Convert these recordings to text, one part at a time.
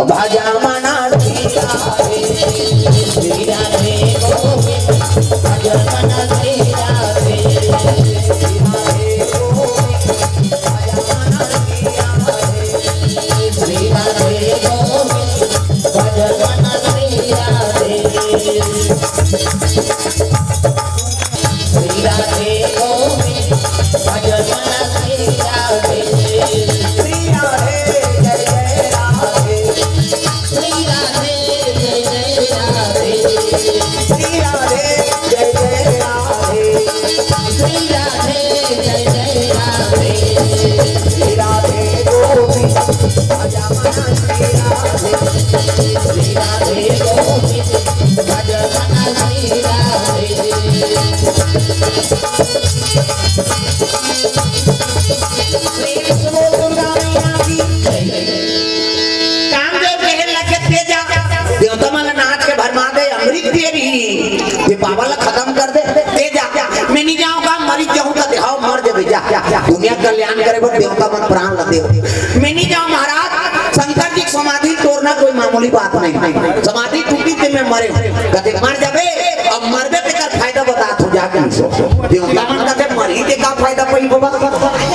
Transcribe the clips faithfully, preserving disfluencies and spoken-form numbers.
भज मन श्री राधे, श्री राधे गोविंद, भज मन श्री राधे, श्री राधे गोविंद, भज मन श्री राधे, श्री राधे गोविंद, भज मन श्री राधे। श्री राधे गोविंद, भज मन श्री राधे। श्री राधे जय जय राधे। श्री राधे जय जय राधे। श्री राधे जय जय राधे। श्री राधे जय जय राधे। श्री राधे गोविंद, भज मन श्री राधे। श्री राधे गोविंद, भज मन श्री राधे। प्रेम से बोल दुर्गा मैया की जय। कामदेव कहे लगे, "ते जा, देवता मन ला नाच के भरमा दे, अमृत दे रही, ये पावन ला खत्म कर दे, ते जा।" "मैं नहीं जाऊंगा, मरी जाऊंगा।" "ते हव, मर जाबे, जा।" दुनिया कल्याण करे बर देवता मन प्राण ला दे। "मैं नहीं जाऊं महाराज, शंकर जी की समाधि तोड़ना कोई मामूली बात नहीं, समाधि टूटी ते मैं मरे।" कथे, "मर जाबे, अब मरबे तेकर फायदा बतात हो जाके।" देवता मन कथे, "मरही ते का फायदा पई बाबा?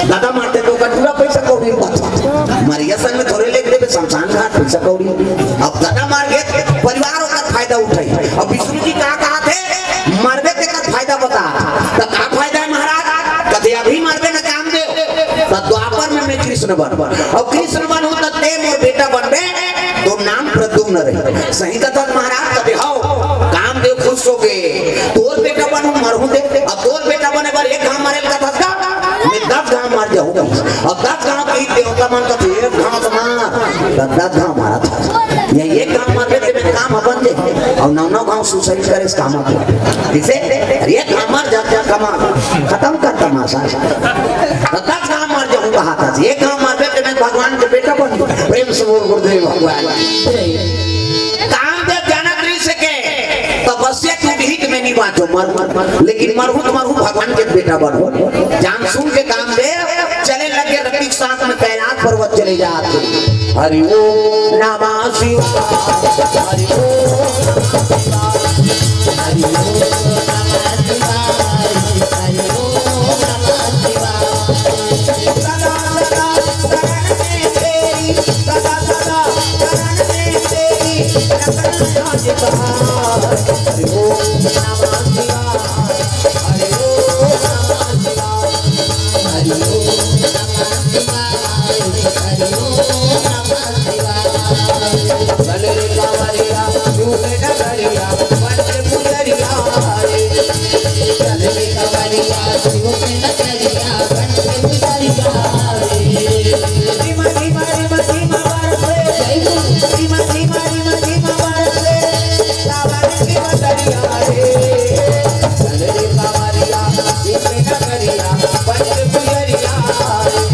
दादा मरते तो ओकर पूरा पैसा कौड़ी बतात। मरिया संग में थोड़े लेके देबे शमशान घाट पैसा कौड़ी। अब दादा मर गे, परिवार ओकर फायदा उठाई।" अब विष्णु जी का कहा थे, "मरबे तेकर फायदा बतात।" तो का फायदा है महाराज? कथे, "अभी मरबे न कामदेव, तो द्वापर में मैं कृष्ण बन, और कृष्ण बनहूं तो ते मोर बेटा बनबे।" तो नाम प्रद्युम्न रहे। सही कथस महाराज, कथे, "हव।" कामदेव खुश हो गे, "तोर बेटा बनहूं, मरहूं ते, अब तोर बेटा बने बर एक घांव मरे ल कथस का? मैं दस घांव मर जाहूं।" अब दस घांव के देवता मन कथे, "एक घांव तो मार।" तो दस घांव मारत हे। ये एक घांव मरबे ते में काम अपन जे, और नौ नौ घांव suicide करे से काम अपन। इसे एक घांव मर जात हे, कमाल, खत्म कर तमाशा। तो दस घांव मर जाहूं कहा था, एक घांव मरबे ते में भगवान के बेटा बन। प्रेम से बोल गुरुदेव भगवान। कामदेव जानत रहिस के तपस्या टूटही त मैं नहीं बांचों, मर, मर, मर, लेकिन मरहूं त मरहूं, भगवान के बेटा बनहूं। जान सुन के कामदेव चले लगे, रति के साथ में कैलाश पर्वत चले जात हे। हरि ओम नमः शिवाय, हरि ओम नमः शिवाय, हरि ओम नमः शिवाय, हरि ओम नमः शिवाय। सदा सदा शरण में तेरी, सदा सदा शरण में तेरी, रखना आज बहार। हरि ओम नमः शिवाय, हरि ओम नमः शिवाय, हरि ओम नमः शिवाय, हरि ओम नमः शिवाय। चल रे कांवरिया, झूमे डगरिया, बन के पुजरिया रे। चल रे कांवरिया, झूमे डगरिया, बन के पुजरिया रे। रिमा, रिमा, रिमा, रिमा बरसे। जय गुरु। रिमा, रिमा, रिमा, रिमा बरसे। सावन की बदरिया रे। चल रे कांवरिया, झूमे डगरिया, बन के पुजरिया रे।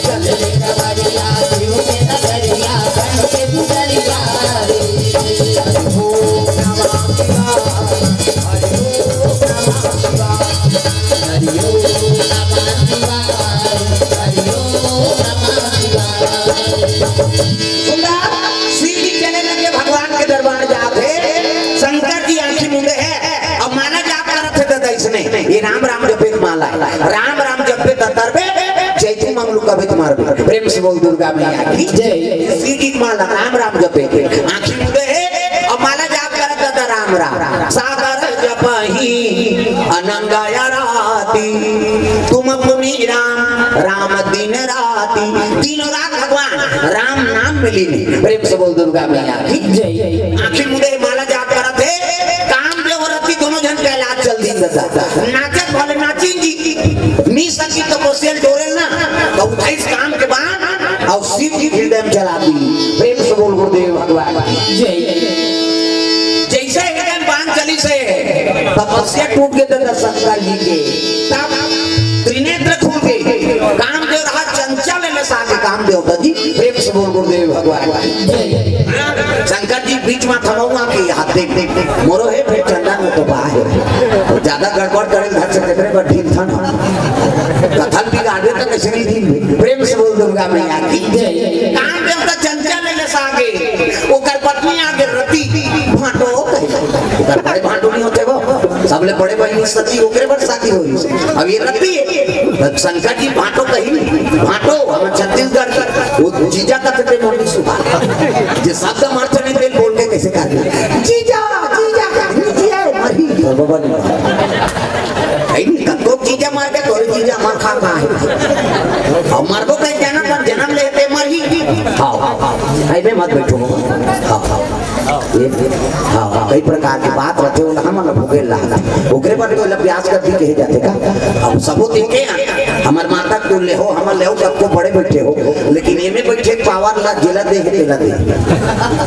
चल रे कांवरिया, झूमे डगरिया, बन के पुजरिया रे। हरि ओम नमः शिवाय, हरि ओम नमः शिवाय, हरि ओम नमः शिवाय, हरि ओम नमः शिवाय। सुंदर, सीढ़ी चले लगे, भगवान के दरबार जात हे। शंकर जी आंखी मूंदे हे, अब माला जाप करत हे दादा इसने, ये राम राम जपे के माला हे। राम राम जपे त तरबे, जैतू मंगलू कबे तुम्हार। प्रेम से बोल दुर्गा मैया की जय। सीढ़ी के माला राम राम जपे के। आंखी मूंदे हे, अब माला जाप करत दादा राम राम। सागर जपहि अनंग आरती, तुम पुनि राम, राम दिन राती। तीनों रात भगवान राम नाम में लीन हे। प्रेम से बोल दुर्गा मैया की जय। आंखी मूंदे माला जाप करत हे, कामदेव रति दोनों झन कैलाश चल दीन दादा। नाचत भले नाचिन जी, नी सकी तो कोसियल डोरेल ना, तो उठाइस काम के बाण, अउ शिव जी हृदय में चला दीन। प्रेम से बोल गुरुदेव भगवान की जय। जैसे हृदय में बाण चलिस हे, तपस्या टूट गे दादा शंकर जी के, तब त्रिनेत्र खुल गे। कामदेव रहा चंचल ले सागे कामदेव दादी। प्रेम से बोल गुरुदेव भगवान की जय। हाँ, शंकर जी बीच में थमउवा के हाथ दे, मोरो हे फेर चंदन में तो बा हे। तो ज्यादा गड़बड़ करे घर से कितने बार ढील था ना। कथल बिगाड़े तो कैसे नहीं ढील। प्रेम से बोल दुर्गा मैया की जय। कामदेव तो चंचल ले सागे। अब ले बड़े बहिनी सती ओकरे बर शादी होइस। अब ये रति हे। शंकर जी भांटो कही, भांटो, हम छत्तीसगढ़ के, वो जीजा का ते मोनी सुबह। जे शब्द मार चले तेल बोल के कैसे कर दे? जीजा, जीजा, जीजा, मरी। बाबा नहीं। भाई, कतको जीजा मार के तोरे जीजा मार खा खा हे। अब मरबो कहीं जाना, पर जन्म लेते मर ही। हाँ, हाँ, हाँ। ऐसे मत बैठो। हाँ, हाँ। ये, हाँ, हाँ, कई प्रकार के बात रथे, वो हमन ला भोगे ला। ओकरे बर तो ला प्यास कर भी कहे जाथे का? अब सबो देखे हैं, हमर माता को ले हो, हमर ले हो, सबको बड़े बैठे हो, लेकिन एमे बैठे पावर ला जेला दे हे, तेला दे।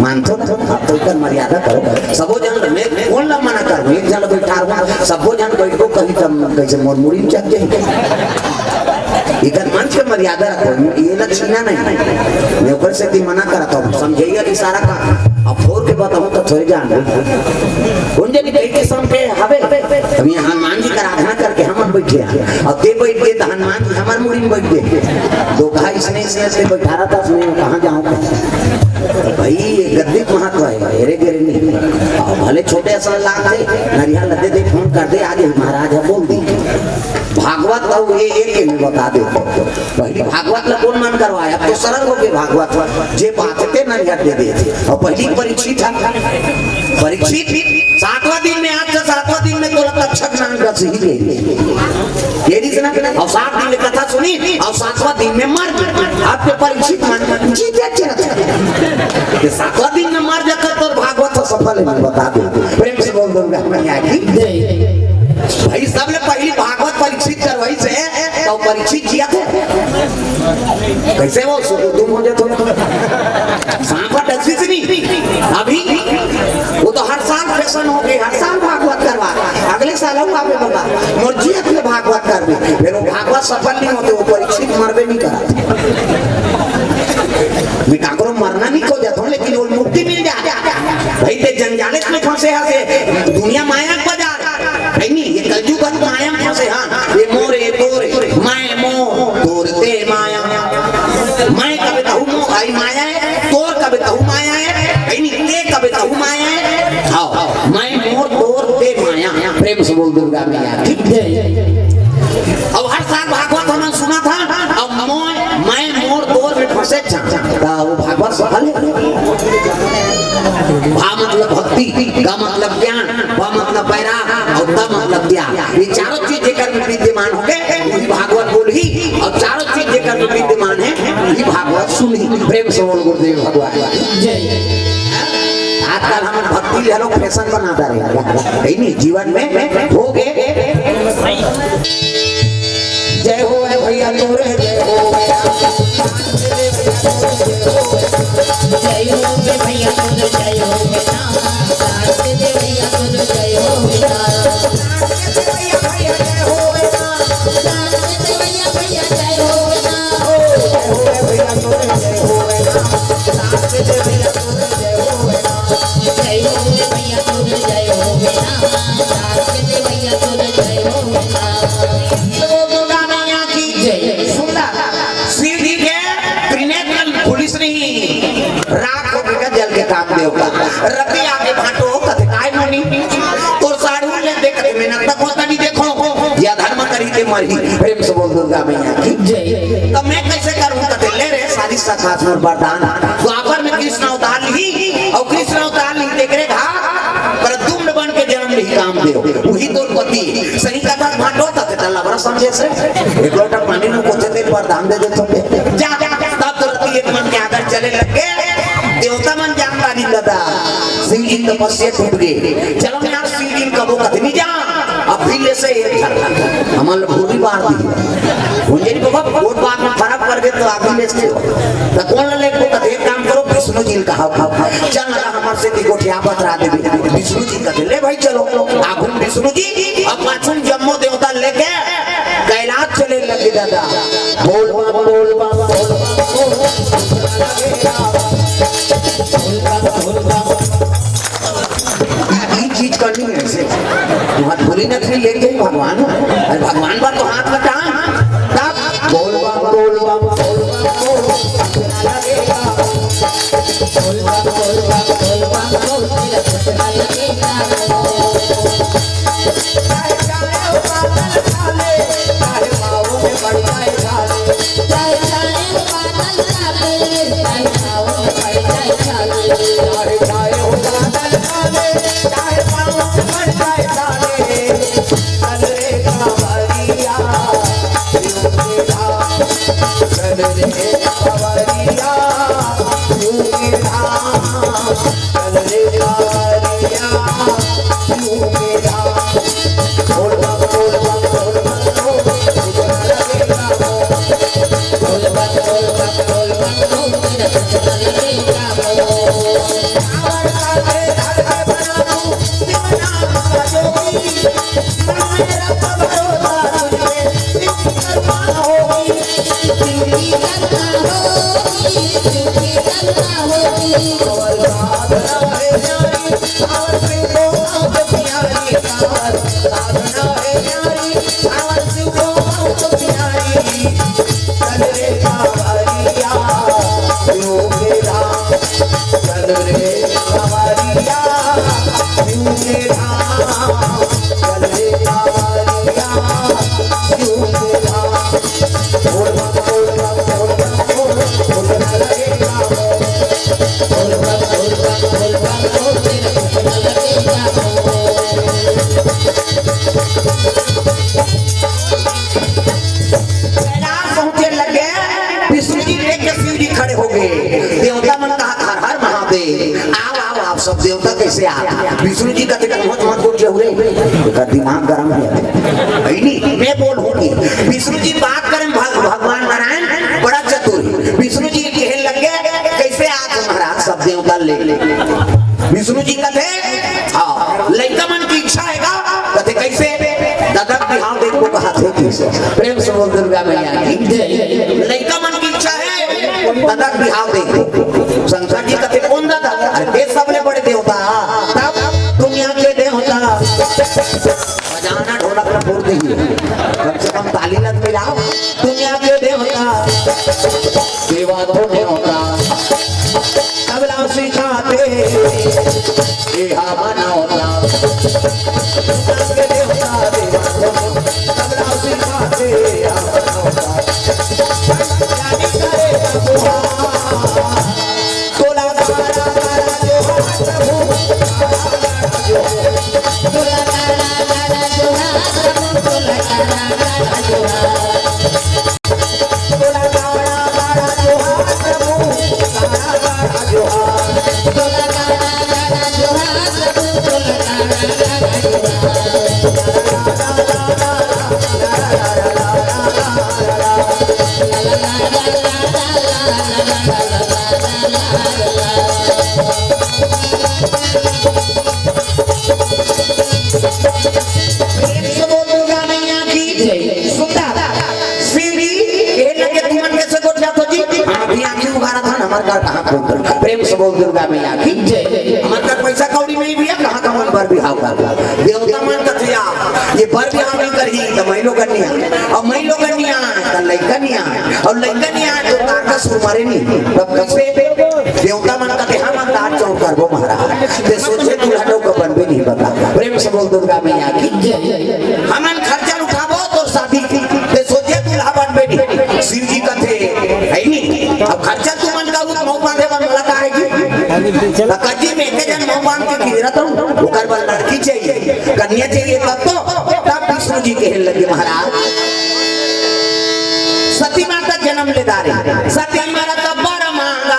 मानथो ना? अब तो एकर मर्यादा करो। सबो जन में कौन ला मना करबो? एक जन बैठा रहो, सबो जन बैठो, कहीं कम, कैसे मोर मुड़ी में चढ़ जाए। इधर मंच के मर्यादा रखो, ये लक्षणा नहीं। मैं ओकर से भी मना करता हूँ, समझेगा इशारा का। अब फोर के बताऊँ तो थोड़ी जान। उन जन कई किस्म के हवे। अब यहाँ हनुमान जी का आराधना करके हम बैठे हैं। अब ते बैठ गए तो हनुमान जी हमारे मुड़ी में बैठ गए। दो भाई इसने, इसने, इसने बैठा रहा था, उसने कहाँ जाऊँ? भाई, ये गद्दी के महत्व है, हेरे गेरे नहीं। अब भले छोटे असन लाग दे, नरिया लदे दे, फोन कर दे, आज महाराज है, बोल दी। भागवत अउ ये एक में बता दे। पहली भागवत ला कौन मन करवाया? अब तो सरल हो गए भागवत, जे बात ते नरिया दे दे। और पहली परीक्षित था, परीक्षित सातवां दिन में, आज से सातवां दिन में तोला तक्षक नाम का सही ले। ये रीजन है ना? और सात दिन में कथा सुनी और सातवां दिन में मर गया। आपके परीक्षित मन जीते चलत। ये सातवां दिन में मर जाता तो भागवत तो सफल है, मैं बता दूं। प्रेम से बोल दुर्गा मैया की जय। भाई, सबले पहली भागवत परीक्षित करवाई से, तो परीक्षित जिया थे। कैसे वो सु-, तुम हो जाते हो? सांपा डसी से नहीं। अभी वो तो हर साल फैशन हो गई, हर साल भागवत करवा। अगले साल हूँ आपे बाबा, मोर जियत ले भागवत करबे। फिर वो भागवत सफल नहीं होते, वो परीक्षित मरबे नहीं करा। मैं काकरो मरना नहीं खोजत हूँ, लेकिन वो मुक्ति मिल जा। भाई, ते जंजाले में फंसे हसे, दुनिया माया के बाजार। भाई नहीं, ये कलयुग है, माया में फंसे। हाँ, ये मोर, ये तोर, मैं मोर, तोर ते माया। मैं कबे तहु मोर, आई माया है, तोर कबे तहु माया है, भाई नहीं, ते कबे तहु माया है। हाँ, मैं मोर, तोर ते माया। प्रेम से बोल दुर्गा मैया की जय। अब हर साल भागवत हमन सुना था, अब मोय, मैं मोर तोर में फंसे था। का वो भागवत सफल है? भा मतलब भक्ति, गा मतलब ज्ञान, बा मतलब बैराग और दा मतलब त्याग। ये चारों चीज जेकर में विद्यमान हो गए, वही भागवत बोल ही। और चारों चीज जेकर में विद्यमान है, वही भागवत सुन ही। प्रेम से बोल गुरुदेव भगवान। जय। आजकल हम भक्ति ले लोग फैशन बना दे रहे हैं। नहीं, जीवन में हो गए। जय हो है भैया तोरे, जय हो। जय हो रे भैया तोरे, जय हो बेटा। जय हो भैया तोरे, जय हो बेटा। जय हो भैया, भैया, जय हो बेटा। जय हो बेटा। जय हो भैया तोरे, जय हो बेटा। जय हो रे भैया तोरे जय हो बेटा, सास के भैया तोरे जय हो बेटा। तो दुर्गा मैया की जय। सुंदर शिव जी के त्रिनेत्र खुलिस नहीं, राख हो गया जल के काम देव का। रति आके भांटो हो कथे काय मुनि, तोर साढ़ू ले देख के मेहनत तक होता नहीं देखो, या धर्म करी ते मरही। प्रेम से बोल दुर्गा मैया की जय। तो मैं कैसे करूं कथे ले रे सारी सखा सुर वरदान। द्वापर में कृष्ण अवतार ली, और कृष्ण अवतार ली तेकरे घाट, प्रद्युम्न बन के जन्म ली काम देव, वही तोर पति। सही कथा भांटो तक त लबरा समझे से, एक लोटा पानी में कोथे तेल वरदान दे देते थे। जा, तब तो रति एक मन के आदर चले लग गए, देवता मन जानता नहीं दादा, शिव जी तपस्या टूट गए। चलो यार, शिव जी कबो कथनी जा, अब भी ले से एक झटका। हमन लोग गोली मार दी। उंजरी बाबा, वोट बात में फर्क पड़ गए तो आदमी ले से। तो कौन ले को कथे, एक काम करो, विष्णु जी का हाव खाओ। चल ना, हमारे से ती गोठिया बतरा दे। विष्णु जी कथे, ले भाई चलो। आगुन विष्णु जी, अब पाछुन जम्मो देवता लेके कैलाश चले लगे दादा। बोल बम, बोल बम, बोल बम, बोल बम। ये चीज करनी है ऐसे। तू हाथ भूली ना, फिर लेके जाई भगवान। अरे भगवान बार तो हाथ लटा। तब बोल बम, बोल बम, बोल बम, बोल बम। कैलाश पहुंचे लगे, विष्णु जी देख के शिव जी खड़े हो गए। देवता मन कहा, "हर हर महादेव।" आओ, आओ, आप सब देवता कैसे आ? विष्णु जी कहते, "मत, मत बोल, जहू रे।" एकर दिमाग गरम हो जाथे। है नहीं, मैं बोल हूँ कि विष्णु जी बात करें, भग-, भगवान नारायण बड़ा चतुर है। विष्णु जी कहे लग गए, "कैसे आ महाराज सब देवता ले?" विष्णु जी कहते, "हाँ, लइका मन की इच्छा है का?" कहते, "कैसे?" ददक बिहाव देखो कहा थे कैसे। प्रेम से बोल दुर्गा मैया की जय। लइका मन की इच्छा है, ददक बिहाव देखो। शंकर जी कहते, "कौन दादा?" अरे, "ये सबले बड़े देवता।" तब दुनिया के देवता बजाना ढोलक में फूट दीजिए, कम से कम ताली लग मिलाओ। दुनिया के देवता, देवा तो देवता, तबला सिखाते, ये हा बनावता। दुनिया के देवता, देवा तो देवता, तबला सिखाते, ये हा बनावता। जानी करे का बुआ। प्रेम से बोल दुर्गा मैया की जय। सुनता, शिव जी, ये लगे तुमन कैसे गोठिया तो जी? हाँ, अभी आँखी उघारा था ना, हमारे घर कहाँ खोल दो। प्रेम से बोल दुर्गा मैया की जय। हमारे घर पैसा कौड़ी नहीं भैया, कहाँ का मन बर बिहाव कर? देवता मन कथिया, ये बर बिहाव नहीं करी, तो मैं लोग नहीं आए। और मैं लोग नहीं आए, तो लइका नहीं आए। और लइका नहीं आए, तो तार का सुर मारे नहीं। तब कैसे? देवता मन कथे, "हम अंदाज चौक करबो महाराज।" ते सोचे दूल्हा लोग को बनबे नहीं बता। प्रेम से बोल दुर्गा मैया की जय। हमन खर्चा उठाबो तो शादी की। ते सोचे दूल्हा बनबे नहीं। शिव जी कथे, है नहीं। अब खर्चा तुमन का उत मऊ बांधे बर मला का है जी? त कजी में एक जन मऊ बांध के किधर तो ओकर बर लड़की चाहिए, कन्या चाहिए तब तो, तब विष्णु जी कहे लगे महाराज। सती माता जन्म ले डारे। सती मरत बर मांगा,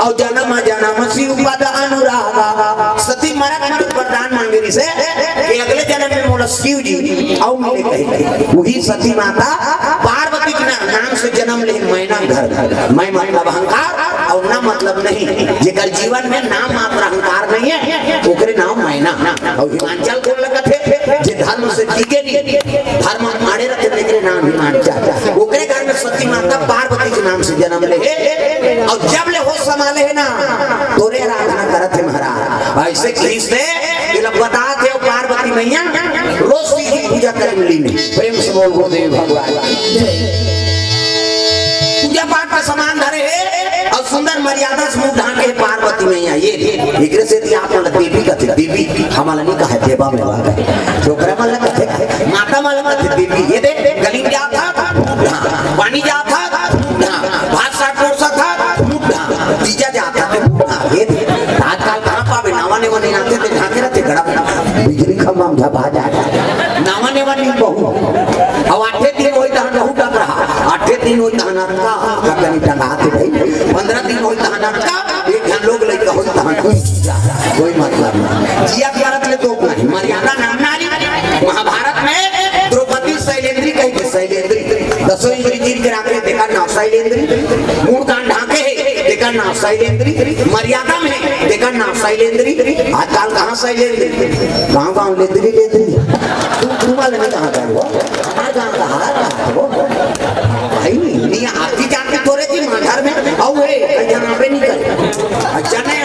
और जन्म जन्म शिव पद अनुरागा। सती मरत मरत वरदान मांगे रिसे कि अगले जन्म में मोला शिव जी अउ मिले कहे। वही सती माता पार्वती के ना-, नाम से जन्म ले, मैं ना घर, मैं मतलब अहंकार और ना मतलब नहीं। जेकर जीवन में नाम मात्र अहंकार नहीं है, ओकरे नाम मैना। और हिमांचल कौन लगत है? जे धर्म से टिके नहीं, धर्म मारे रखे, तेकरे नाम हिमांचल। ओकरे घर में सती माता पार्वती के नाम से जन्म ले हे, और जब ले होश संभाले हे ना, तोरे आराधना करत हे महाराज। ऐसे कहिस ते, ये लोग बतात हे, पार्वती मैया रोज शिव जी पूजा करे में लीन हे। प्रेम से बोल गुरुदेव भगवान की जय। पूजा पाठ का सामान धरे हे, और सुंदर मर्यादा से मुंह ढांके हे पार्वती मैया। ये, ये, एकरे सेती आप मन ला देवी कथे, देवी, हमन ला नहीं कहे, देवा में वाला। डोकरा मन ला कथे, माता मन ला कथे देवी। ये दे, गली में जात हा, मुंह ढांक, पानी जात हा, मुंह ढांक, भात साग परोसत हा, मुंह ढांक, तीजा जात हा, मुंह ढांक। ये दे, आजकल कहाँ पाबे, नावा नेवा नहीं आते, ते ढांके रहते गड़ा, बिजली खंभा में झपा जाए। नावा नेवा नहीं बहू। अब आठे दिन होई तहन रहू टकरा, आठे दिन होई तहन अतका, कतनी टंगात भाई, पंद्रह दिन होई तहन अतका, एक झन लोग लइका होई तहन कोई, कोई मतलब नहीं। जिया करत ले तो नहीं, मर्यादा नाम नारी। महाभारत में द्रौपदी शैलेंद्री कही के, शैलेंद्री, दसों इंद्री जीत के राखे, तेकर नाव शैलेंद्री। मुंह कान ढांके हे, तेकर नाव शैलेंद्री। मर्यादा में, तेकर नाव शैलेंद्री। आजकल कहाँ शैलेंद्री? गाँव गाँव लेंद्री, लेंद्री। तू, तू वाले में कहाँ गए हो? हमार गाँव का हाल है वो। भाई, नहीं, आपकी जान के तोरे जी मांझर में, अउ हे, कहीं जनाबे नहीं करे। अच्छा नहीं,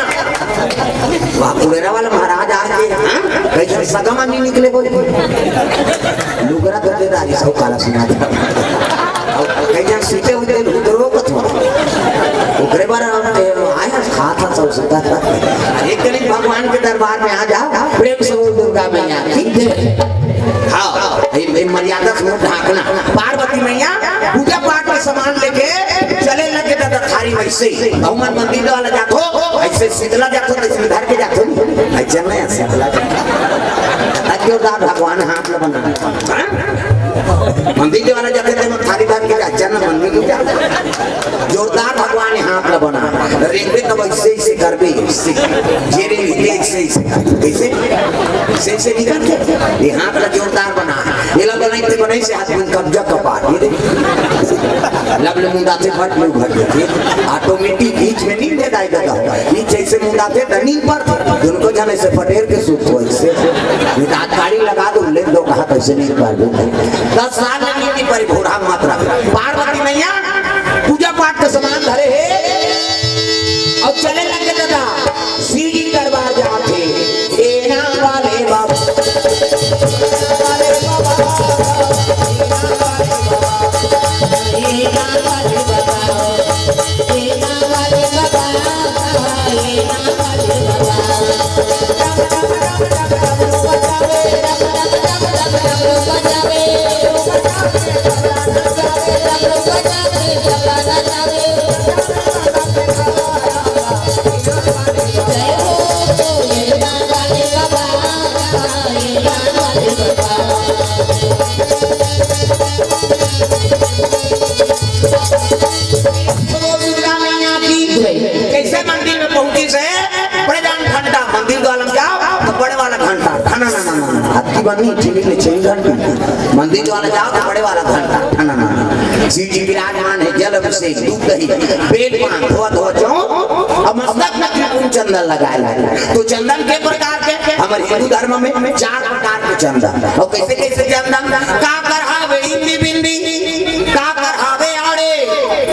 वाह, कुलेरा वाला महाराज आ गए, हाँ? कहीं सगा मानी निकले कोई। लुगरा धोतेदारी सब काला सुना था। कहीं सीते उते लुगरो को थोड़ा। ओकरे बार हम, ए, आए हैं, खा था सब सुता था। एक करीब भगवान के दरबार में आ जा, प्रेम से बोल दुर्गा मैया की जय। हाँ, ये, ये मर्यादा से मुंह ढांकना। पार्वती मैया पूजा पाठ के सामान लेके चले लगे दादा थारी वैसे। बहुमन मंदिर वाला जात हो, ऐसे शीतला जात हो, तो इसमें धर के जात हो। ऐसे नहीं, शीतला जात हो। जोरदार भगवान हाथ ला बना। हाँ? मंदिर वाला जाते थे, मैं थारी धर के जा, जन्म मंदिर को जा। जोरदार भगवान यहाँ पर बना। रेंगे तो वैसे ही से कर भी, से। ये रेंगे ऐसे ही से कर। कैसे? ऐसे ही से निकल के। ये हाथ का जोरदार बना। ये लब बनाई थे, बनाई से हाथ में कब्जा कपा। ये देख। लब ले मुंडा थे, फट में उघर देते। ऑटोमेटिक बीच में नहीं दे दाई दादा। ये जैसे मुंडा थे, डनिंग पर थे। उनको जाने से पटेर के सूत हो ऐसे। ये तो हाथ गाड़ी लगा दो, ले दो, कहा कैसे नहीं कर दो। दस साल ले नीति परिभोरा मात्रा। पार्वती मैया पूजा पाठ के सामान धरे हे अउ चले लगे दादा, शिव जी दरबार जात हे। ए नाम वाले बाबा, वाले बाबा, ए नाम वाले बाबा, ए नाम वाले बाबा, ए नाम वाले बाबा, ए नाम वाले बाबा। दुर्गा मैया की जय। कैसे मंदिर में पहुंची से? बड़े जान घंटा, मंदिर द्वार में जाओ तो बड़े वाला घंटा, ठना ना ना ना ना। हाथी बनी, चीनी ले चेन घंटी। मंदिर द्वार जाओ तो बड़े वाला घंटा, ठना ना ना ना। शिव जी विराजमान है, जल अभिषेक, दूध दही, बेल पान, धोआ धोआ चौक, अब मस्तक में त्रिपुन चंदन लगाए लाए। तो चंदन के प्रकार के, हमारे हिंदू धर्म में चार प्रकार के चंदन। और कैसे कैसे चंदन? काकर हावे इंदी बिंदी, काकर हावे आड़े,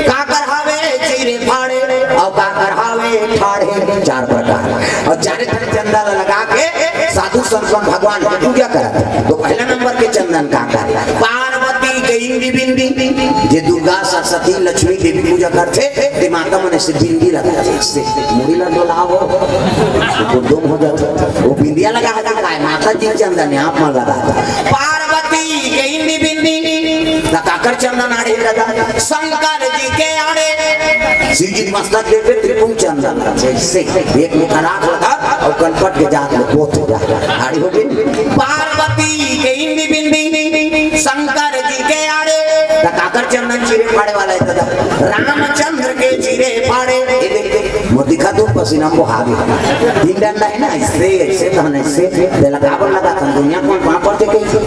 काकर हावे चीरे फाड़े, और काकर हावे ठाड़े। चार प्रकार। और चारे तरफ चंदन लगा के साधु संत मन भगवान की पूजा करत हे। तो पहला नंबर के चंदन काकर? पार्वती के इंदी बिंदी, जे दुर्गा, सरस्वती, लक्ष्मी देवी पूजा करथे, ते माता मन से बिंदी लगाथे, से मुड़ी ला डोलावो, गुरदुम हो जाथे। वो बिंदिया लगा है, काय माता जी चंदन आप मन लगा। पार्वती के इंदी बिंदी, त काकर चंदन आड़े दादा? शंकर जी के आड़े। शिव जी मस्तक देखे त्रिपुन चंदन, जैसे एक मुठा राख लगा और कनपट के जात ले पोत जा। आड़ी हो गई। पार्वती के इंदी बिंदी, शंकर जी के आड़े। त काकर चंदन चीरे फाड़े वाला है दादा? रामचंद्र के चीरे फाड़े। ये देख, देख, मोर दिखा दो, पसीना में बहा दे। तीन डंडा है ना, ऐसे, ऐसे तो हम ऐसे, तेला काबर लगा था, दुनिया कौन पाँव पड़ते कहीं से?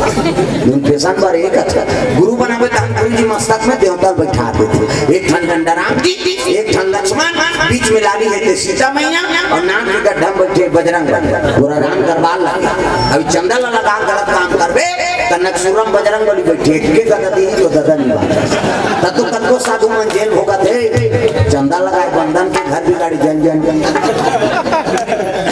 उन पेशन पर एक अच्छा गुरु बनावे तो हम गुरु जी मस्तक में देवता बैठा देते। एक ठन डंडा राम जी, एक ठन लक्ष्मण, बीच में लाली है ते सीता मैया और नाक के गड्ढा में बैठे बजरंग बली। पूरा राम दरबार लगे। अभी चंदा ला लगा गलत काम करबे, त नकसुरम बजरंग बली बैठे, के गलती ही तो ददन बा। त तो कतको साधु मन जेल भोगत हे, चंदा लगाए बंदन के घर बिगाड़ी जन जन जन।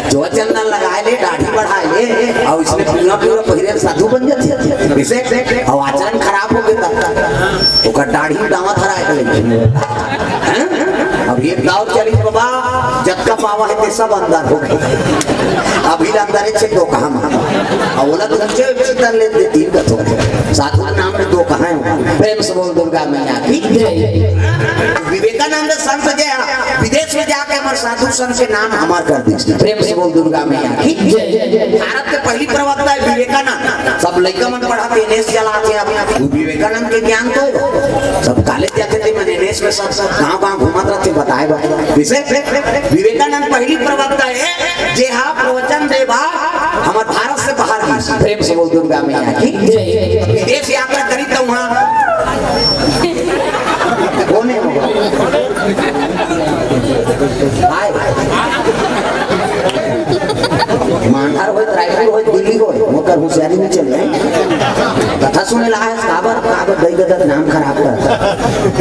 जो चंदन लगाए ले, दाढ़ी बढ़ाए ले, और इसने पूरा पूरा पहिरे साधु बन जाते। इसे, और आचरण खराब हो गया। ओकर दाढ़ी दावा थरा है। हैं? अब एक दाव चलिस बाबा, जतका पावा हे ते सब अंदर हो गे। अभी ला अंदर हे छे दोकहा म। अब ओला तो ऊंचे ऊंचे कर ले दे तीन कथो। साधु के नाम में दोकहा हे। प्रेम से बोल दुर्गा मैया की जय। विवेकानंद संत जे हे, विदेश में जाके हमर साधु संत के नाम अमर कर दिस। प्रेम से बोल दुर्गा मैया की जय। भारत के पहली प्रवक्ता हे विवेकानंद। सब लइका मन पढ़त हे, एन एस चलात हे। अब विवेकानंद के ज्ञान तो सब कॉलेज जाथे ते मन एन एस में सब, सब गांव गांव घूमत रहिथे बताए बर। विशेष विवेकानंद पहली प्रवक्ता हे जे हा प्रवचन दे बर हमर भारत से बाहर गिस। प्रेम से बोल दुर्गा मैया की जय। विदेश यात्रा करिस त उहां कोन हे वो? हाय। मांधार होय, रायपुर होय, दिल्ली होय, ओकर होशियारी नइ चले। कथा सुने ला आए, काबर, काबर दई ददा के नाम खराब करत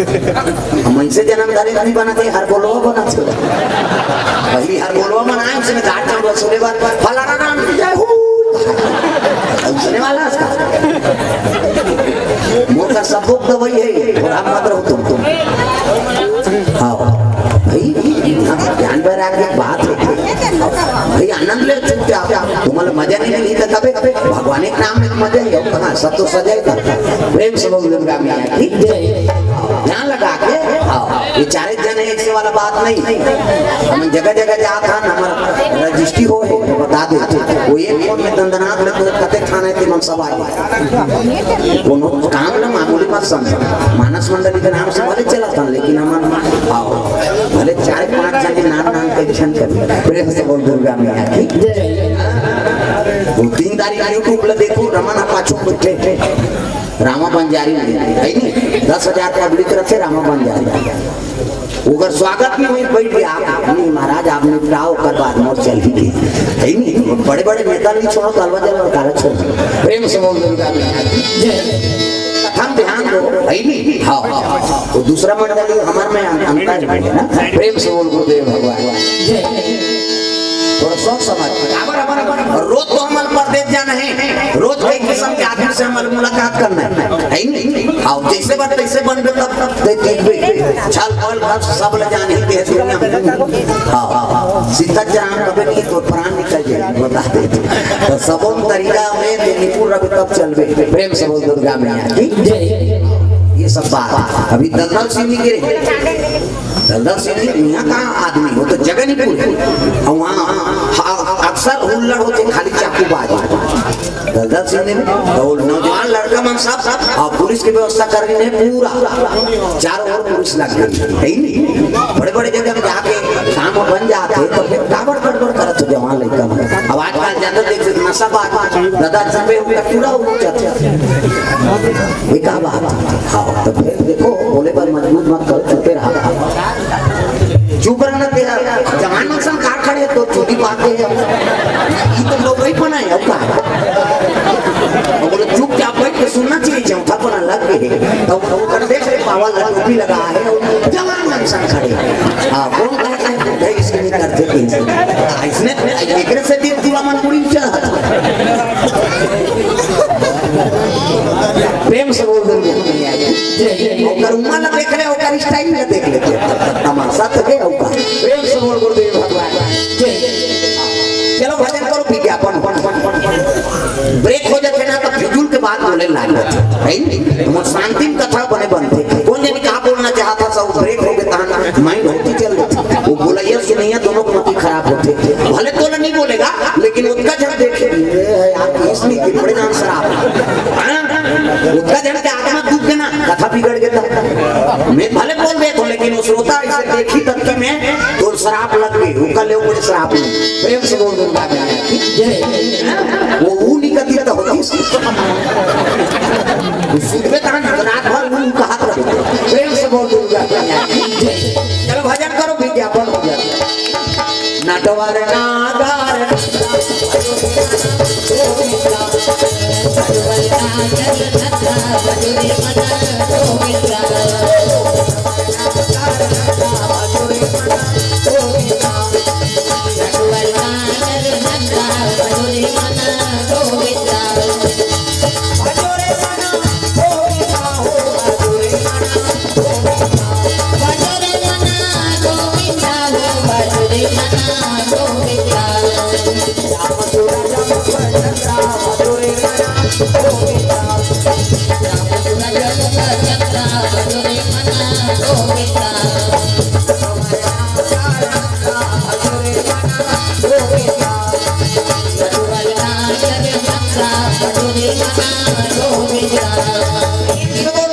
हे। मनसे जनम धरे नइ बनत हे, हर बोलवा बनत हे। पहिली हर बोलवा मन आए, उसने दाल चावल सुने बर, फलाना नाम की जय हो। अब सुने वाला हे इसका। मोर कर सब दवाई हे, थोड़ा मत रहो तुम, तुम। हाँ, भाई, ध्यान बैराग्य के बात हे। भाई, आनंद ले चुपचाप। तुम्हारा मजा नहीं, नहीं तो कभी, कभी भगवान के नाम में मजा ही हो। कहाँ सब तो सजा ही था। प्रेम से बोल दुर्गा मैया की जय। ध्यान लगा के, हाँ, ये चारे जन हे, ऐसे वाला बात नहीं। हम जगह जगह जात हन, हमर रजिस्ट्री हो हे, बता दे। वो एक फोन में दंदनाथ में तो कते थाना हे, ते मन सब आ जाए। कोनो काम ला मामूली मत समझ। मानस मंडली के नाम से भले चलत हन, लेकिन हमन, हाँ, भले चार पांच जन के नाम, नाम के ध्यान कर। प्रेम से बोल दुर्गा मैया की जय। वो तीन तारीख YouTube ला देखो, रमन हा पाछू बैठे, रामा बंजारी में, हे नहीं? दस हजार पब्लिक रखे रामा बंजारी। ओकर स्वागत में वहीं बैठ गया, "नहीं महाराज, आप निपटाओ, ओकर बाद मोर चल ही गई।" हे नहीं? बड़े-बड़े नेता नहीं छोड़ो, तलवा जल और काला छोड़। प्रेम से बोल दुर्गा मैया की जय। कथा में ध्यान दो, हे नहीं? हाँ, हाँ, हाँ। वो दूसरा मंडली हमार में अं-, अंतर है ना? प्रेम से बोल गुरुदेव भगवान जय। थोड़ा सोच समझ। और रोज तो हमन परदेस जाना हे, रोज कई किसम के आदमी से हमन मुलाकात करना हे, हे नहीं? हाँ, जैसे बात तैसे बनबे तब दे देखबे। छल बल खर्च सब ल जान ही दे दुनिया में। हाँ, हाँ, हाँ। सीता चरान कबे नहीं तो प्राण निकल जाए, बता दे। तो सबों तरीका में ते निपुण रख तब चलबे। प्रेम से बोल दुर्गा मैया की जय। ये सब बात अभी दलदल सिंह नहीं गिरे। दलदल सिंह जी, इहाँ का आदमी हो तो जगह नहीं पूरे। और वहाँ हा-, अक्सर हुल्लड़ होथे, खाली चाकूबाज। दलदल सिंह ने, और नौजवान लड़का मन सब, सब, और पुलिस के व्यवस्था कर रहे हैं पूरा। चारों ओर पुलिस लग गई, हे नहीं? बड़े-बड़े जगह में जाके काम बन जाथे, तो फिर काबर गड़बड़ करत हो जवान लड़का मन। अब आजकल ज्यादा देख, नशा बात, दादा जब उनका पूरा हो जाथे। ये का बात हे? हाँ, तो फिर देखो, बोले पर मजबूर मत करो, चुपे रहो। चुप रहना तेरा, जवान मन संग का खड़े तो चोरी बात हे। ये तो लोग ही बनाए, अब का? अब बोले, चुपचाप बैठ के सुनना चाहिए, चौथा पना लग गए। तो वो कर देख रहे, पावा लगा, टोपी लगा है, और जवान मन संग खड़े। हाँ, कौन कहता है, भाई, इसके नहीं करते थे। हाँ, इसने, एकरे से दिल पूरा मन पूरी चढ़ा। प्रेम से बोल दुर्गा मैया की जय। ओकर उम्र ला देख ले, ओकर स्टाइल ला देख ले। तमाशा तो हे ओकर। प्रेम से बोल गुरुदेव भगवान की जय। चलो भजन करो, विज्ञापन। ब्रेक हो जाथे ना, तो फिजूल के बात बोले लाग जाथे, हे नहीं? तुम शांति में कथा बने बनथे। कौन जाने का बोलना चाहता, सब ब्रेक हो गया, तहन माइंड होती चल जाती। वो बोला, ये सुनिए, दोनों की मति खराब होती। भले तो नहीं बोलेगा, लेकिन उनका जब देखे, "ए, यार, इसने के बड़े नाम शराब।" हाँ? उनका जन के आत्मा दुख देना, कथा बिगड़ गया। मैं भले बोल दे तो, लेकिन वो श्रोता इसे देखी तक कि मैं तो शराब लग गई, उनका ले बड़े शराब में। प्रेम से बोल दुर्गा मैया की जय। वो, वो निकलती तो होती। सुनबे तहन रात भर वो कहा था। प्रेम से बोल दुर्गा मैया की जय। चलो भजन करो, विज्ञापन हो गया। नटवर नागर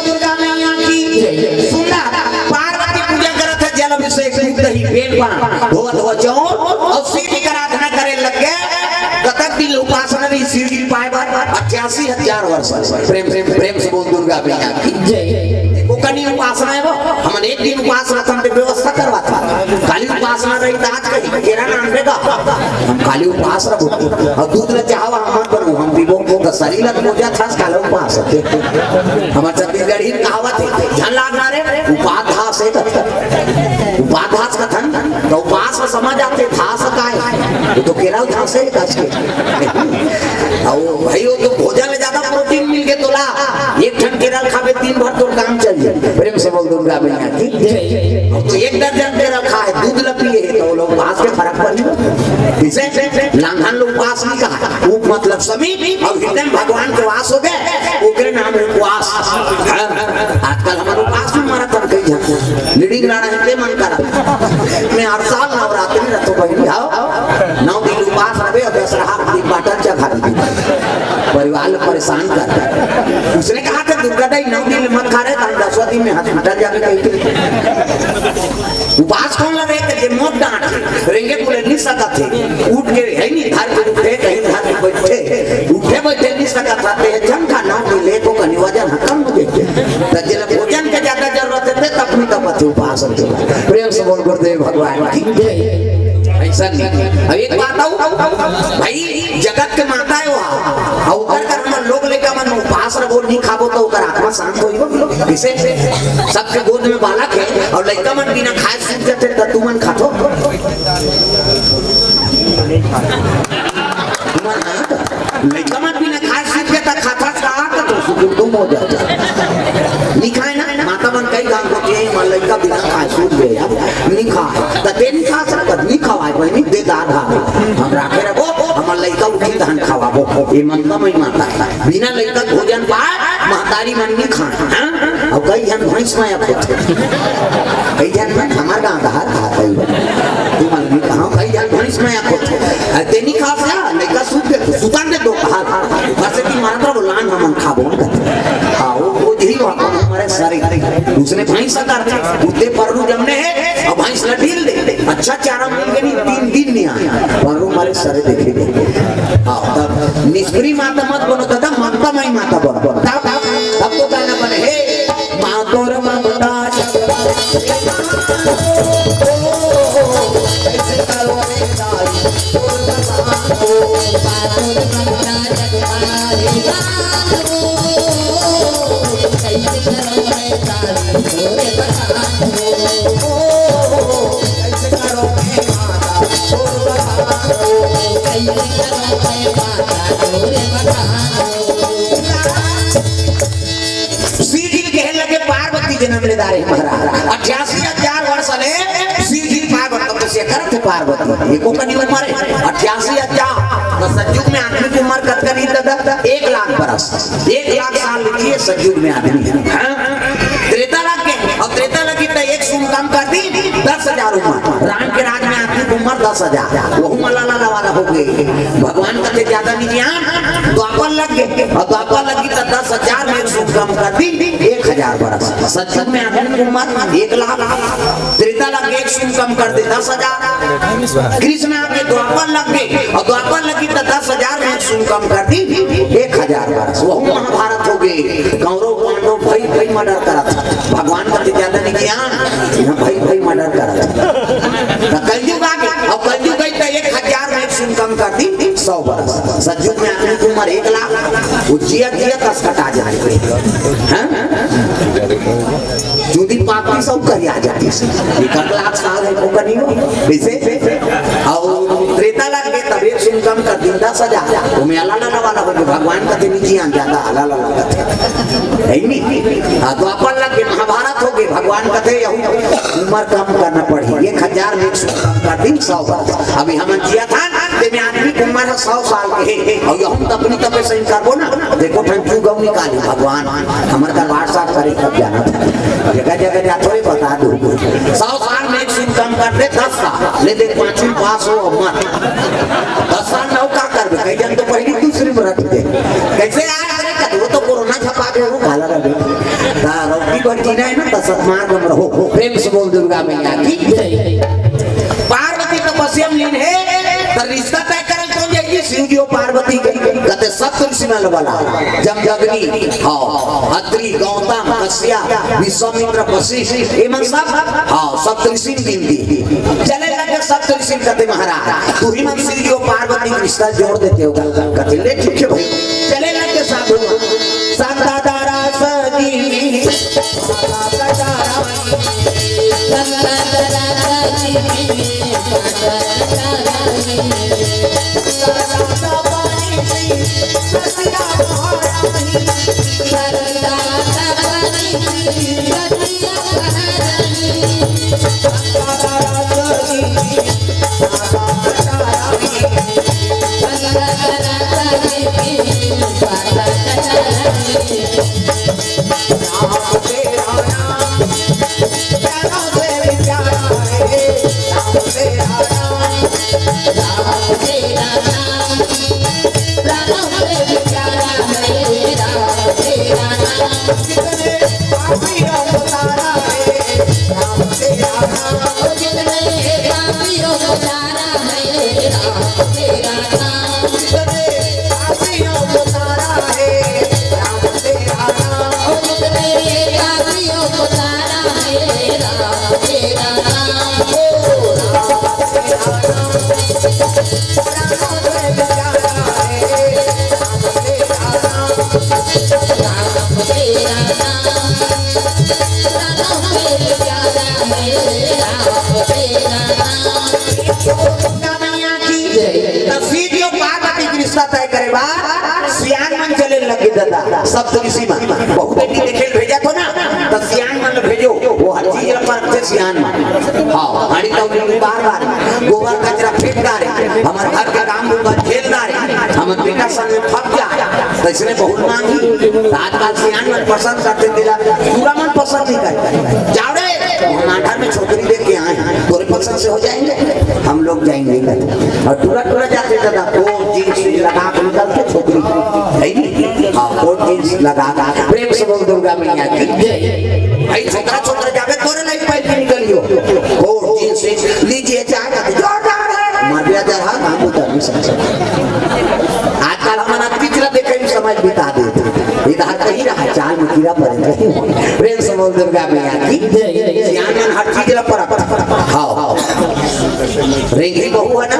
दुर्गा मैया की जय। सुंदर पार्वती पूजा करत हे, जल अभिषेक, दूध दही, बेल पान, धोवत धोवत जौन, अउ शिव जी कर आराधना करे लग गे। कतक दिन उपासना रही शिव जी पाए बर? अट्ठासी हजार वर्ष। प्रेम, प्रेम, प्रेम से बोल दुर्गा मैया की जय। एको कनी उपासना हे वो, हमन एक दिन उपास रखन के व्यवस्था करवात हन। काली उपासना रही त आज कही, केरा नाम देगा। हम काली उपास रखबो। अउ दूध ल चाहवा हम मत बनू, हम पीबो। त शरीर ल बोझा थास काला उपास हे। हमर छत्तीसगढ़ी में कहावत हे, झन लागना रे, उपास धास हे कथन। उपास धास कथन, त उपास में समझ आथे, धास काय? वो तो केरा धास हे कस के। अउ भाई, वो तो भोजन ले ज्यादा प्रोटीन मिल के तोला, एक ठन केरा ल खाबे, दिन भर तोर काम चल जाए। प्रेम से बोल दुर्गा मैया की जय। अब तो एक दर्जन केरा ल खाए, दूध ल पिए हे, त वो लोग उपास के फरक पड़ी। इसे लांघन लोग उपास नहीं कहा, उप मतलब समीप, अउ हृदय में भगवान के वास हो गे, ओकरे नाम हे उपवास। हाँ, आजकल हमर उपास में मरत हन कई झन, लीडिंग लाड़ा हे, ते मन करा। मैं हर साल नवरात्रि रखो बहिनी, आओ, नौ दिन उपास रहे अउ दसरहा दिन बाटल चघा दे। परिवार ल परेशान कर। उसने कहा था, "दुर्गा दाई, नौ दिन मत खा रहे, हम दसवां दिन में हॉस्पिटल जाके कही थे।" उपास कौन लगे कि जे मोट डांट, रेंगे बोले नहीं सकत थे, उठ के हे नहीं, धर के उठे, कहीं धर के बैठे, उठे बैठे नहीं सकत थे, जन का नाम नहीं ले तो कनी वजन ह कम हो जाए। त जेला भोजन के ज्यादा जरूरत हे, त अपनी तपत उपास हो जाए। प्रेम से बोल गुरुदेव भगवान की जय। ऐसा नहीं। अब एक बात आऊ, भाई, जगत के माता हे वो, अउ ओकर कर हमर लोग लइका मन उपास रहो, नहीं खाबो त ओकर आत्मा शांत होई हो। इसे सबके गोद में बालक हे अउ लइका मन बिना खाए सूत जाथे, त तुमन खाथो? तुमन हाँ, लइका मन बिना खाए सूत जाथे, त खाथस का, त तो सुकुन तुम हो जाथे। नहीं खाए ना, माता मन कई काम होती है, मन लइका बिना खाए सूत गए, अब नहीं खाए, त ते नहीं खा सकत, नहीं खवाए, बहिनी, दे दादा, हम राखे रखो, हमर लइका उठी तहन खवाबो, ये ममता मई माता। बिना लइका भोजन पाए, महतारी मन नहीं खाए, हाँ? अउ कई झन भैंस में अब होथे। कई झन मन हमर गाँव डहर कहा कई बा। तू मन नहीं कहा, कई झन भैंस में अब होथे। अरे ते नहीं खा सा, लइका सूत दे, तू सुतन दे दो कहा। ऊपर से की मारत रहो, लान हमन खाबो न करथे। हाँ, वो, वो यही बात है, हमारे सारे। उसने भैंस का करथे, उते पररू जमने हे, अउ भैंस ला ढील दे। अच्छा चारा मिल गए नहीं, तीन दिन नहीं आए। पररू मारे सारे देखे गए। हाँ, तब निष्क्रिय माता मत बनो, दादा, ममता मई माता बनो। तब, तब, तब तो गाना बने, हे, माँ तोर ममता जगत, ओ, कैसे करो रे ताई, तोर ममता, ओ, माँ तोर ममता जगत, ओ, कैसे करो रे ताई, तोर ममता, ओ, कैसे करो रे माता, तोर ममता, ओ, कैसे करो रे माता, तोर ममता, ओ। शिव जी कहे लगे, पार्वती जन्म ले डारे महाराज। अट्ठासी हजार वर्ष ले शिव जी पार्वती तपस्या करत हे। पार्वती एको कनी उम्र हे, अट्ठासी हजार। तो सतयुग में आदमी की उम्र कतका रही दादा? एक लाख बरस, एक लाख साल लिखिए सतयुग में आदमी। हाँ? त्रेता लग गए, अउ त्रेता लगी तो एक सुन कम कर दी, दस हजार उम्र। राम के राज में आदमी की उम्र दस हजार, वहू में लाला लवाला हो गए। भगवान कथे ज्यादा नहीं ज्ञान, द्वापर लग गए, अउ द्वापर लगी तो दस हजार में एक सुन कम कर दी, एक हजार बरस। सतयुग में आदमी की उम्र एक लाख, त्रेता लग गए, एक सुन कम कर दे, दस हजार। कृष्ण आगे द्वापर लग गए, अउ द्वापर लगी तो दस हजार में एक सुन कम कर दी, एक हजार बरस। वहू महाभारत हो गए, कौरव पांडव भाई भाई मर्डर करत। भगवान कथे ज्यादा नहीं ज्ञान, यहाँ भाई भाई मर्डर करत। तो कलयुग आ गया, अब कलयुग गई तो एक हजार में एक सुन कम कर दी, सौ बरस। सतयुग में आदमी की उम्र एक लाख, वो जिया जिया कस कटा जाए। हाँ? जूदी पापी सब करिया जाती से। एक लाख साल हे, वो कनी हो। इसे, अउ त्रेता लग गए, तब एक सुन कम कर दी, दस हजार। वो में अलाला वाला हो गए, भगवान कथे नहीं जियान ज्यादा, अलाला लगा थे। है नहीं? हाँ, द्वापर लग गए, महाभारत हो गए, भगवान कथे यहू उम्र कम करना पड़ी। एक हजार में एक सुन कम कर दी, सौ बरस। अभी हमन जिया था, तेमे आदमी की उम्र हे सौ साल के हे, अउ यहू तो अपनी तपे सही करबो ना। देखो, ठन चू गऊ निकाली भगवान, हमर कर WhatsApp करे तब जाना था। जगह जगह जा थोड़े बता दो। सौ साल में एक सुन कम कर दे, दस साल। ले दे, पांचवी पास हो, अब मत। दस साल में वो का करबे? कई जन तो पहली दूसरी रख दे। कैसे यार, अरे कतरो तो कोरोना छपा दे, वो काला रह गया। ता रौदी बन जीना है ना, त सतमार्ग में रहो। प्रेम से बोल दुर्गा मैया की जय। पार्वती तपस्या में लीन है, त रिश्ता तय करल कौन जाएगी? शिव जी और पार्वती के। कहते सप्त ऋषि में वाला, जमदग्नि, हाँ, अत्रि, गौतम, कश्यप, विश्वामित्र, वशिष्ठ, ये मन सब, हाँ, सप्त ऋषि में गिनती। चले लगे सप्त ऋषि, कहते महाराज, तू ही मन शिव जी और पार्वती के रिश्ता जोड़ देते हो। कहते ले ठीक है भाई। चले लगे साधु। संता दारा सजी, संता दारा तब शिव जी और पार्वती के रिश्ता तय करे बा, सियान मन चले लगे दादा, सप्त ऋषि मन। बहुत बेटी देखे भेजा तो ना, तो सियान मन भेजो, वो हर चीज ला परखथे सियान मन। हाँ, हाड़ी तो उनकी बार बार गोबर कचरा फेंक डारे, हमारे घर के काम बुझा झेल डारे, हमारे बेटा संग में फंस जाए, तो इसने बहुत मांगी। तो आजकल सियान मन पसंद करथे तेला, पूरा मन पसंद नहीं करे। जाओ रे, हम आंधर में छोकरी देख के आए हैं, तोरे पसंद से हो जाएंगे, हम लोग जाएंगे नहीं। और टूरा टूरा जाथे दादा, कोट जींस लगा के निकलथे छोकरी, है नी? हाँ, कोट जींस लगा के। प्रेम से बोल दुर्गा मैया की जय। भाई छोकरा छोकरा जावे तोरे लाइफ पाइप निकलियो, कोट जींस लीजिए चाहे का जोरदार है। मर गया जरा, काम उतर नहीं सकता। आजकल हमन अतकी चीज ला देखे में समय बिता देथे। इधर कहीं रहा, चाल में कीड़ा पड़े नहीं। प्रेम से बोल दुर्गा मैया की जय। सियान मन हर चीज ला परख। हाँ, हाँ। रेंगही बहू है ना?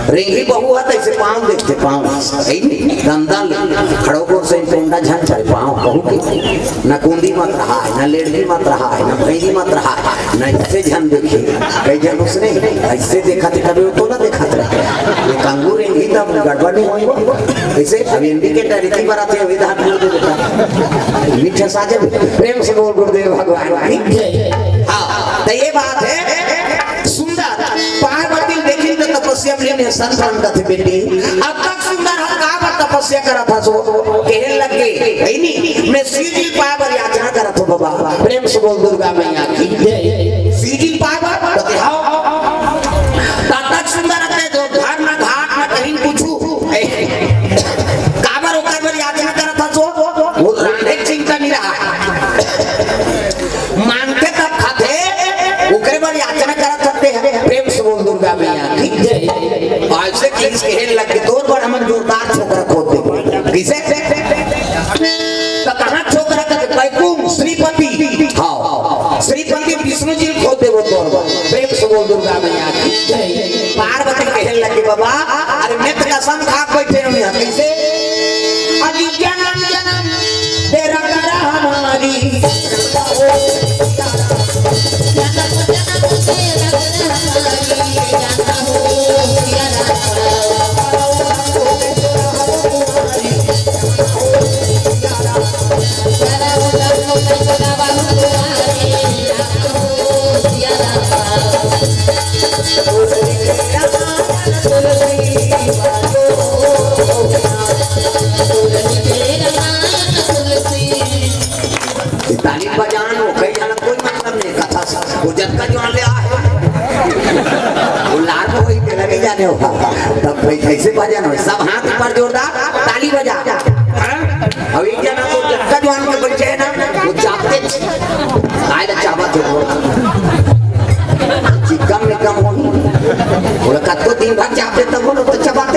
रेंगही बहू है तो इसे पाँव देखथे, पाँव। सही नहीं? गंदा ले। खड़ो गोड़ से कोंडा झन चढ़े, पाँव बहू के। न कुंदी मत रहा है, न लेड़की मत रहा है, न भैनी मत रहा है, न इससे झन देखे। कई झन उसने ऐसे देखा थे, कभी वो तो ना देखा था। ये कांगू रेंगही तब गड़बड़ नहीं हुई वो। ऐसे अब इंडिकेटर इतनी बार आते हैं, विधान बोल दे देता। मीठे साजन, प्रेम से बोल गुरुदेव भगवान की जय। हाँ, तो ये बात है। सुंदर पार्वती देखिन त तपस्या में ने संत मन कथे, "बेटी, अब तक सुंदर हम का बर तपस्या करत हस?" कहे लगे, "है नी, मैं शिव जी पाए बर याचना करत हूँ बाबा।" प्रेम से बोल दुर्गा मैया की जय। शिव जी पाए बर, तो कहे, "हाँ।" तब तक सुंदर रहते जो घर न घाट न कहीं कुछ, ए, काबर ओकर बर याचना करत हस? वो रांधे के चिंता नहीं रहा। मांगथे तब खाथे, ओकरे बर याचना करत हते हवे। प्रेम से बोल दुर्गा मैया की जय। आज से किस कहे लग के तोर बर हमन जोरदार छोकरा खोज देबो। किसे? तो कहाँ छोकरा का? बैकुंठ श्रीपति। हाँ, श्रीपति विष्णु जी खोज देबो तोर बर। प्रेम से बोल दुर्गा मैया की जय। पार्वती कहे लगे, "बाबा, अरे मैं तो कसम खा के बैठे हूँ यहाँ।" कैसे? "अजी जन्म जन्म तेरा करा हमारी।" जाने हो। तब भाई कैसे बजा ना, सब हाथ ऊपर जोरदार, ताली बजा। अब एक जना तो जब जवान के बच्चे है ना, वो चापते आए ना, चाबा थे बोला। चिकम में कम होनी। बोला, "कत को दिन भर चापते तब बोलो, तो चबा